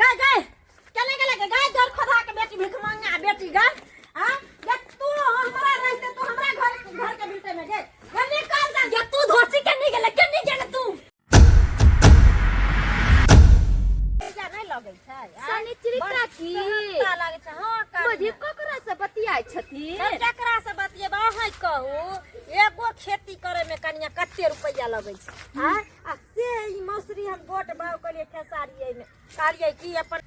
गाय गाय केने गेले गे गाय जर खोदा के बेटी भीख मांगा बेटी गाय हां ये तू हमरा रहते तू हमरा घर घर के भीतर में गे गे निकाल जा ये तू धोसी के नहीं गेले के नहीं गेले तू जा नहीं लगै छै शनिचरी काकी सहनता लागै छै हां काकी बुझी ककरा से बतियाइ छथिन सब केकरा से बतियेबै अहाँ कहू एगो खेती करे में कनिया कते रुपैआ लगै छै आँय? आ से ई मौसरी हम गोट बाव कलियै खेसारी एहिमे कहलियै कि अपन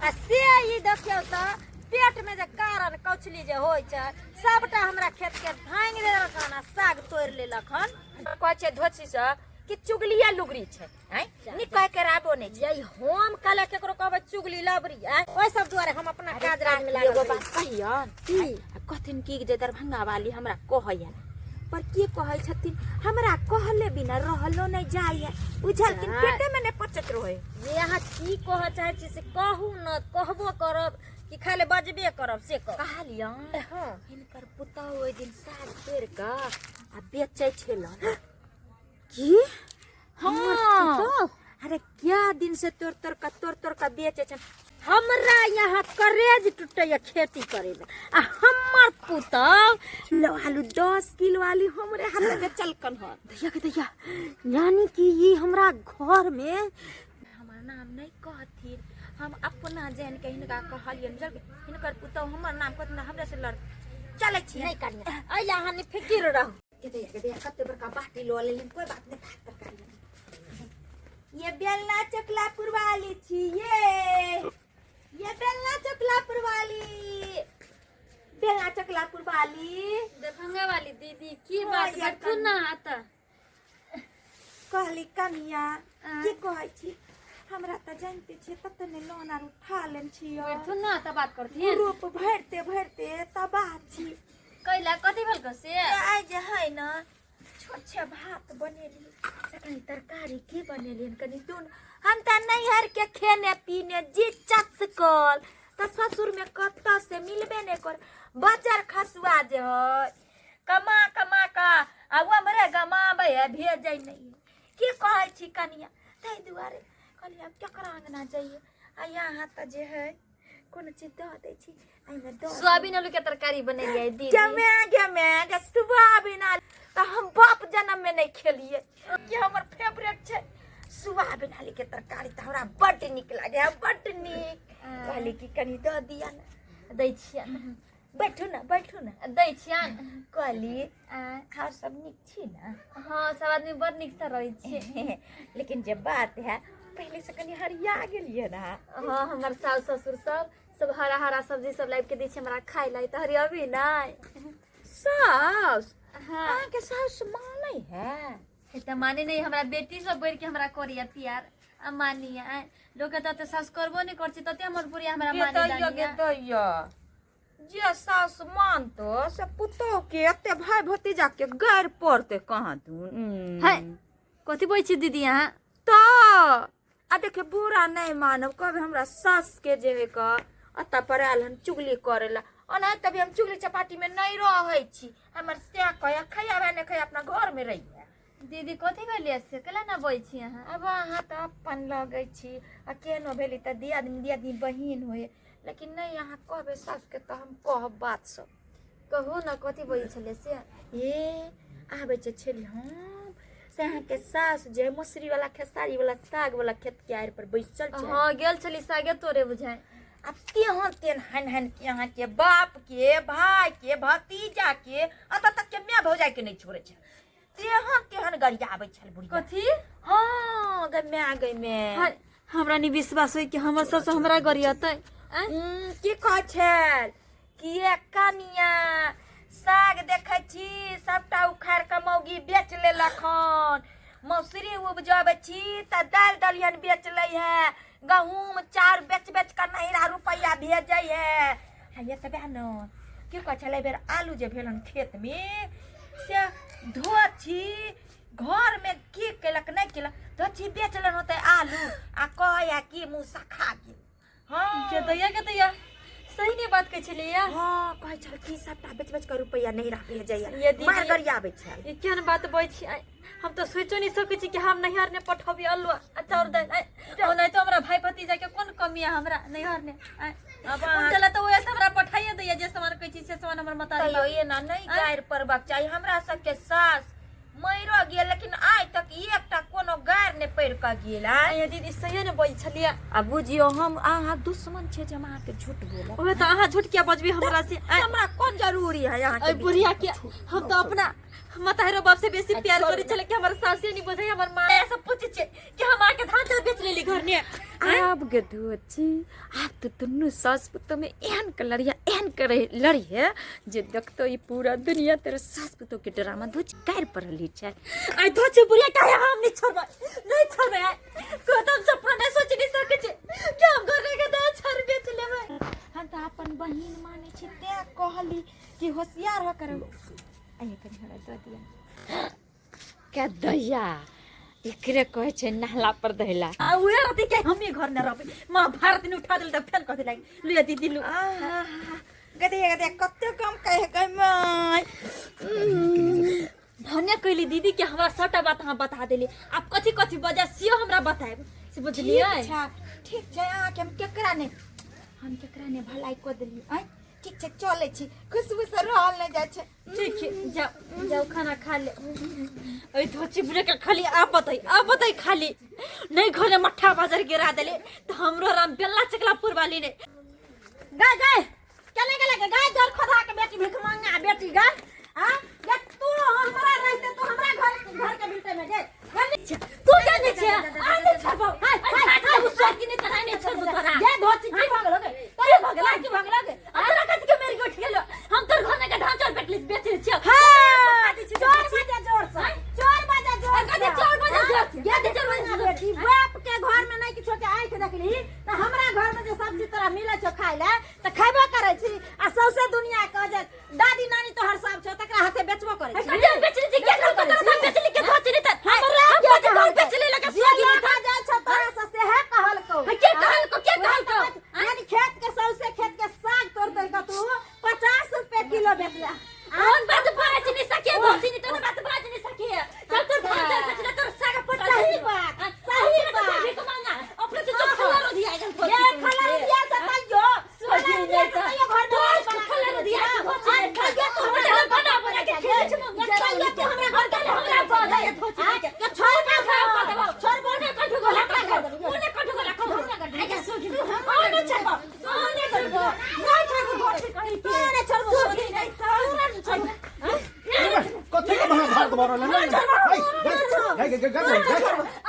आ से ई देखियौ तऽ पेट में जे कारण कौचली जे होइ छै सबटा हमरा खेत के भांगि देलक हन आ साग तोड़ि लेलक हन कहै छै धोछी से कि चुगलिया लुगरी छै आँय नीक कह के राबो नहि छै जे हम कहले केकरो कहबै चुगली लबरी आँय ओहि सब दुआरे हम अपना काज राज में लागल एगो रही। बात कहियन की? आ कहथिन कि जे दरभंगा वाली हमरा कहैया पर के कहै छथिन हमरा कहले बिना रहलो नहि जाइए बुझलखिन जा। पेटे में नहि पचत रहे जे अहाँ की कहऽ चाहै छी से कहू न कहबो करब कि खाली बजबे करब से कहू कहलियन हँ हिनकर पुतहु ओहि दिन साग तोड़ि कऽ आ बेचै छलन की हाँ अरे क्या दिन से तोड़ तोड़ का तोड़ तोड़ का बेचे छन हमरा यहाँ करेज टूटैया खेती करे में आ हमर पुतहु लो आलू 10 किलो आलू हमरे हाथ में चलकन हन दैया के दैया यानी कि ई हमरा घर में हमर नाम नहीं कहथिन हम अपना जान के हिनका कहलियन बुझल हिनकर पुतहु हमर नाम कहथिन हमरा से लड़ चलै छी नहीं करिया अइला अहाँ नि फिकिर रहू के दैया के दैया कते बड़का बाटी लो लेलिन कोई बात नहीं भात तरकारी बना। ये बेलना चकलापुर वाली छी ये बेलना चकलापुर वाली बेलना चकलापुर वाली दरभंगा वाली दीदी की हाँ, बात यार, बैठू ना आता कहली कनिया की कहै छी हमरा तऽ जानते छियै तते ने लोन आर उठा लेन छियै बैठू ना तऽ बात करथिन ग्रुप भरते भरते तबाह छी कैला कथी भेल से आइ जे है न छोट भात बनेली से कनि तरकारी की बनेली कनि दून हम तऽ नैहर के खेने पीने जी चसकल तऽ ससुर में कतऽ से मिलबे नहि कर बजर खसुआ जे है कमा कमा कऽ आ हमरे गमाबै है भेजै नहि है की कहै छी कनिया ताहि दुआरे कहलियै आब केकरा अङ्गना जइयै आ यहाँ तऽ जे है कोनो चीज दऽ दै छी एहिमे दऽ सोयाबीन आलू के तरकारी बनेलियै दीदी गे गे गे सोयाबीन आलू तऽ हम बाप जन्म में नहीं खेलिए कि हमर फेवरेट छै सोयाबीन आलू के तरकारी तऽ हमरा बड्ड नीक लागे है बड्ड नीक कहली कि कनि दऽ दिया ने दै छियनि बैठू ने बैठू ने दै छियनि कहली आर सब नीक छी ने हँ सब आदमी बड़ नीकसँ रहै छियै लेकिन जे बात है पहले से कनि हरिया गेलियै ने हँ हमर सास ससुर सब सब हरा हरा सब्जी सब लाबि के दै छै हमरा खाय लए तऽ हरियबी नहि सास हँ अहाँके सास मानै है हे तऽ माने नहि हमरा बेटी सब बढ़ि के हमरा करैया प्यार आ मानिया आँय लोक के तते सास करबो नहि करै छै तते हमर बुढ़िया हमरा गे माने दैया गे जानिया दैया जे सास मानतो से पुतोह के एते भाई भतीजा के गैर पड़ते कहाँ दून है कथी बोलै छी दीदी अहाँ तऽ आ देखियौ बुरा नहि मानब कहबै हमरा सास के जे है क अतऽ पर आयल हन चुगली करे ला ओना तभी हम चुगली चपाटी में नहीं रहै छी हमर सएह कहै खैया नहि खैया अपना घर में रहिए दीदी कथी भेलियै से केला ना बोलै छी अहाँ अब अहाँ तऽ अपन लगै छी आ केहनो भेली तऽ दियादनी दियादनी बहिन होय लेकिन नहि अहाँ कहबै सासके तऽ हम कहब बात सब कहू ने कथी बोलै छलियै से ए आबै छै छली हम से अहाँके सास जे मसुरी वाला खेसारी वाला साग वाला खेत के आड़ि पर बैसल छै हँ गेल छली सागे तोड़े बुझाइ आब तेहन तेहन हन हन के अहाँके बाप के भाय के भतीजा के एतऽ तक के माय भौजाइ के नहि छोड़ै छै तेहन तेहन गरियाबै छल बुढ़िया कथी हँ गै माय गै माय हाय, हमरा नहि विश्वास होइ कि हमर सास हमरा गरियतै आँय? की कहै छल कि ये कनिया साग देखै छी सबटा उखाड़ कऽ मौगी बेच लेलक हन मौसरी उपजबै छी तऽ दालि दलिहन बेच लै है गहूँम चाउर बेच बेच कऽ नैहरा रुपैआ भेजै है आ एतबे न की कहै छलै एहि बेर आलू जे भेल हन खेतमे से धोछी घरमे की केलक नहि केलक धोछी बेच लेन होतै आलू आ कहै कि मुँह सखा गेल हँ के दैया के दैया सही नहीं बात कहै छलियै हँ कहै छल कि सबटा बेच बेच कऽ रुपैआ नैहरा भेजैया ये दीदी- मार गरियाबै छल ई केहन बात बजै छी आँय? हम तऽ सोचो नहीं सकै छी कि हम नैहर ने पठबी आलू आ चाउर दालि आँय? ओनाहितो हमरा भाई भतीजा के कोन कमी कमी है हमरा नैहर ने आँय। अब अहाँ- उनटला तऽ ओएह से हमरा पठाइए दैया जे सामान कहै छी से सामान हमर मतारी तैयो एना नहीं गारि पड़बाक चाही। हमरा सबके सास मरियो गेल लेकिन आइ तक एकटा कोनो गारि नहि पढ़ि कऽ गेल। आइ आँय दीदी, सहिए ने बजै छलियै। आ बुझियौ हम अहाँ दुश्मन छियै जे हम अहाँके झूठ बोलब? ओहे तऽ अहाँ झूठ किया बजबी हमरा से? आँय, हमरा कोन जरूरी है अहाँके? अय बुढ़िया के हम तऽ अपना मतारो बाप से बेसी प्यार करै छलै कि हमर सासे नहीं बुझै। हमर माँ ऐसा पूछै छै कि हम आके धान चाउर बेच लेली घर ने। आब गे धोची, आब तऽ दुनू सास पुतोह में एहन के लड़िया, एहन के लड़िहे जे देखतो ई पूरा दुनिया। तेरे सास पुतोह के ड्रामा धोची गारि पड़ल छै। आइ धोची बुढ़िया काहे हम नहीं छोड़बै, नहीं छोड़बै। आइ कदम सपना नहीं सोच नहीं सकै छी कि हम घर के धान चाउर बेच लेबै। हम तऽ अपन बहिन मानै छी तें कहली कि होशियार हो कर। आइए कनि हमरा दऽ दिअ के दैया, एकरे कहै छै नहला पर दहिला। आ उहे रहती कि हम घर न रहबै। माँ भारत ने उठा देल तऽ फेर कथी लागि लिअ दीदी लू। गदे गदे कते कम कहे गई माय। धन्य कैली दीदी कि हमरा सबटा बात अहाँ बता देली। आब कथी कथी वजह सेहो हमरा बतायब से, बुझलियै? ठीक छै, ठीक छै। अहाँके हम केकरा ने, हम केकरा ने भलाई कऽ देली। आँय, ठीक छै, चलै छी। खुशबू से रहल नहि जाइ छै। ठीक छै, जाओ जाओ, खाना खा ले। ओइ धोची बुढ़े के खाली आपत है, आपत है खाली। नहीं घरे मट्ठा बाजार गिरा देले तो हमरो राम बेल्ला चकला पुरवाली ने। गाय गाय केने गेले गे? गाय जर खोदा के बेटी, भीख मांगा बेटी गाय। हाँ गे, तू हमरा रहते तू हमरा घर घर के भीतर में गे। तू जाने छे आ नहीं छोड़बो। हाय हाय हाय, उ सोच के नहीं तोरा नहीं छोड़बो तोरा। गे धोची, की भऽ गेलो गे? की भऽ गेलै, की भऽ गेलै? आ तोरा कथी के मेरी गोठ गेलो? हम तोर घर के धान चाउर बेचली बेचले छियो। हाँ, चोर बाजा जोर से, चोर बाजा जोर से। कथी चोर बाजा जोर से? गे कथी चोर बाजा जोर से? बेटी, बाप के घर में नहीं किछो के आँखि देखली तऽ हमरा घर में जे सब्जी तोरा मिलै छौ खाय ले तऽ खयबो करै छी आ सौंसे दुनिया कह जे दादी नानी तोहर सब छौ, तकरा हाथे बेचबो करै छी। कथी बेचली छी? के कहलको तोरा सब बेचली के धोचली? त हमरा हम के कथी घर कहलकै? बेचली लगे जे सोगी लगा जाइ छौ तोरा से सेहे कहलकौ। के कहलको, के कहलको? यानी खेत के सौंसे खेत के साग तोड़ तोड़ के तू 50 रुपए किलो बेचला। ओन बात बाज नहीं सके धोची, नहीं तो बात बाज नहीं सके। चल तोर धान चाउर बेचले तोर साग पटा। सही बात, सही बात। भीख मांगा अपने तो खला रोधी आ गेल। ये खला रुपया से तैयो खला रुपया से तैयो घर में तोर खला रोधी आ गेल धोची। आ, तैयो तू हमरा होटल बना बना के खिले छ। ये तैयो तू हमरा घर के हमरा बना ये धोची के। ये छोड़ बा, छोड़ बोने कठु गोला बोने कठु गोला कठु आगे सुखी कोन छोड़बो, कोन छोड़बो? नहीं छोड़बो धोची कहीं के, नहीं छोड़बो सुखी नहीं नहीं छोड़बो। कथी के महाभारत भऽ रहल है? गई गई गई गई गई।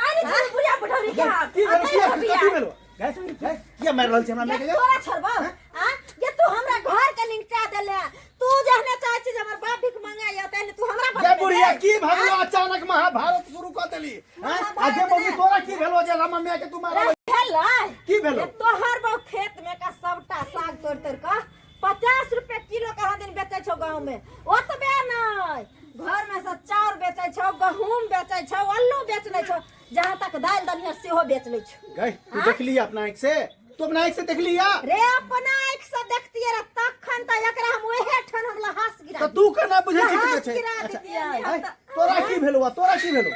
आरे छोड़ बुढ़िया बुढ़ौरी के। की भेलो? किया, कथी भेलो? गई गई, किया मारि रहल छी हमरा माय के? ये तोरा छोड़बो आ? ये तू हमरा घर के लिंगटा देले। तू जहने चाहे छी जे हमर बाप भीख मंगाइया तेहने तू हमरा गे बतबे बुढ़िया, दे। की भगलो अचानक महाभारत शुरू कऽ देली? हैं आ गे मम्मी, तोरा की भेलो जे रामा माय के तू मारल? भेलै की भेलो? ये तोहर बहु खेत में का सबटा साग तोड़ तोड़ के 50 रुपए किलो कहाँ दिन बेचै छौ गाँव में। ओतबे नहीं, घर में से चाउर बेचै छौ, गहूम बेचै छौ, अल्लू बेच लै छौ, जहाँ तक दालि दलिया सेहो बेच लै छौ। गई, तू देखली अपना आँख से? तू अपना आँख से देखली या? रे, अपना आँखि से देखतियै रे तखन तऽ एकरा हम ओहे ठान हम लहास गिरा तऽ तू केना बुझै छी कि लहास बेचै? गिरा अच्छा, दितियै। आँय, तोरा की भेलो? तोरा की भेलो?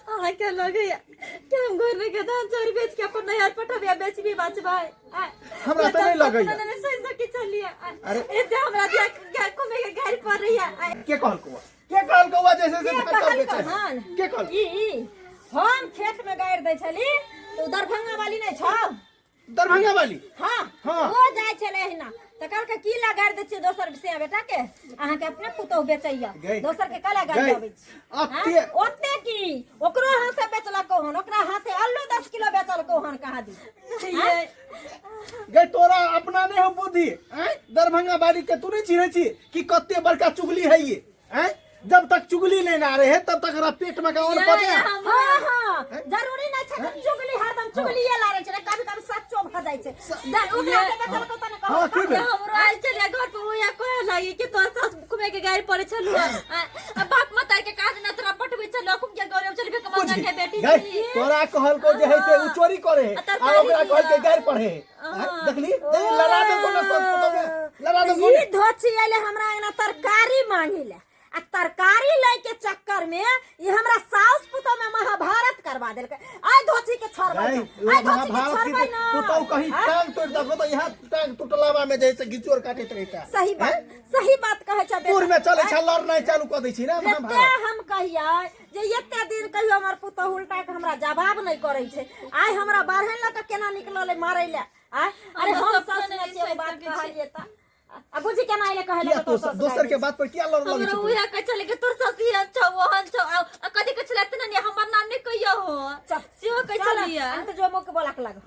अहाँके लगैया कि हम घर में के धान चाउर बेच के अपन नैहर पठबिया बेचबी बचबै? हमरा तऽ नहि लगैया। नहीं सोच सके चलिए। अरे। एते हमरा दिया घूमे के गाड़ी पड़ रही है। के कहलको? के कहलको जैसे से के धान चाउर कहलको बेचै? हन? के कहलको? ई हम खेत में गाड़ि दै छली तऽ उ दरभंगा वाली नहि छौ? दरभंगा वाली? हाँ। हाँ। ओ जाइ छलै एहिना तऽ कहलकै की ला गाड़ि दै छियै दोसर से बेटा के? अहाँके अपने पुतोहु बेचैया, गई। दोसर के कला गाड़ि गई। अबै छी? अते ओते की ओकरो हाथे बेचलको हन, ओकरा हाथे अल्लू 10 किलो बेचलको हन कहाँ दी। गई, तोरा अपना नहीं हो बुद्धि? आँय, दरभंगा वाली के तू नहीं चिन्है छी कि कते बड़का चुगली है ये? आँय, जब तक चुगली नहीं ना रहे तब तक एकरा पेट में का और पचे। हाँ हाँ, जरूरी नहीं छै कि चुगली हरदम चुगलिए लारे छै, कभी कभी सच्चो भ जाइ छै। ओकरा से बेचलको त ने कहू। हाँ, की भेल? हमरो आयल छलियै घर पर, ओया कहे लागी कि तोर सास घूमे के गाड़ी पड़े छलु आ बाप मतार के काज न तोरा पठबै छलु घूम के गौरव चलबे के मंगा के बेटी गई, छी। तोरा कहलको जे है से उ चोरी करे है आ आ तरकारी ओकरा दिया। कहलके गारि पढ़े है। आँय, देखली देख, लड़ा दे कोनो सब पुतोह में लड़ा दे। ई धोची आइले हमरा अंगना तरकारी मांगी ले। आ तरकारी लै के चक्कर में ई हमरा साउस पुतोह में महाभारत करवा देलकै। आइ धोची के छोड़बै नहीं, ना, आइ धोची के महाभारत छोड़बै की ना। पुतहु कहीं आँय? टांग तोड़ दको तो यहाँ टांग टूटलावा में जैसे घिचोर काटैत रहता। सही बात, सही बात कहै छ बेटा। पुर में चलै छ, लड़नाइ चालू कऽ दै छी ना रे, तें महाभारत। हम कहियै जे एते दिन कहियो हमर पुतोह उल्टा के हमरा जवाब नहि करै छै, आइ हमरा बाढ़नि लऽ कऽ केना निकललै मारै लए? आँय? अरे हमरा हम सपना सासु नहि माय के एगो सोचि बात सकै छी। कहलियै तऽ आ बुझी केना अइले कहै किया लए तोर दोसर के बात पर किया लड़ लगै हमरा छी? उहे कहै छलै कि तोर ससुर एहन छौ ओहन छौ, आ कथी कहै छलै एतना नहि हमर नाम नहि कहियो हो, सेहो कहै छलियै। हम तऽ जो मुख बोला के लागो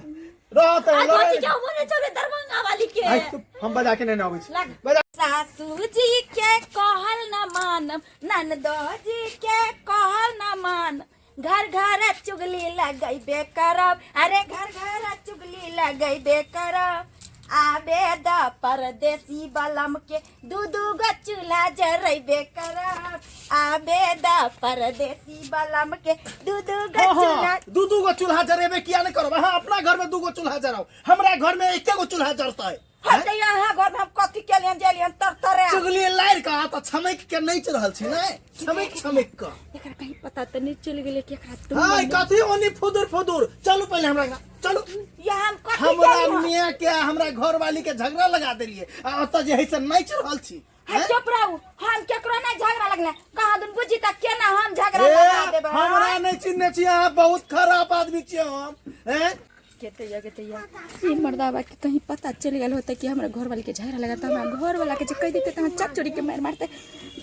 रहत आ लड़ाई। धोती के हमहूँ नहि छोड़बै दरभंगा वाली के। आइ चुप, हम बजा के नहि अबै छी। लाग। बजा। सासू जी के कहल न मानब, ननदो जी के कहल न मानब, घर घर चुगली लगैबे करब, अरे घर घर चुगली लगैबे करब। आबे द परदेसी बलम के दू दू गो चूल्हा जरैबे करब, आबे द परदेसी बलम के दू दू गो हाँ, चूल्हा। दू दू गो चूल्हा जरेबे किया नहीं करब? अहाँ अपना घर में दू गो चूल्हा जराउ, हमरा घर में एके गो चूल्हा जरतै। हम तऽ यहाँ घर में हम कथी केलियन जेलियन तर तरे चुगली लारि कऽ तऽ छमकि के नाचि रहल छी ने, छमकि छमकि कऽ। एकरा कहीं पता तऽ नहीं चलि गेलै कि एकरा तुम हाय कथी ओनी फुदुर फुदुर, चलू पहिले हमरा घर, चलू। ये हम कथी हमरा केलियन? मियाँ के आ हमरा घर वाली के झगड़ा लगा देलिए आ ओतऽ जे है से नाचि रहल छी। हे चुप रहू, हम केकरो नहीं झगड़ा लगले कहाँ दुन बुझी त केना हम झगड़ा ए, लगा देबै। हमरा नहीं चिन्हने छी अहाँ, बहुत खराब आदमी छियै हम। हैं? केते या केते या ई मर्दाबा के कहीं पता चल गेल होते कि हमरा घर वाली के झगड़ा लगा, त हमरा घर वाला के जे कह देते त हम चप चोरी के मार मारते।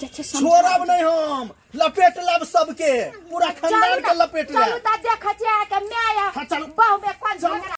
जा छे समझा। छोड़ब नहीं हम, लपेट लब सबके, पूरा खानदान के लपेट चलू लेब। त देखै छियै अहाँके माय हाँ, चलू। बहु में कोन चलू। झगड़ा।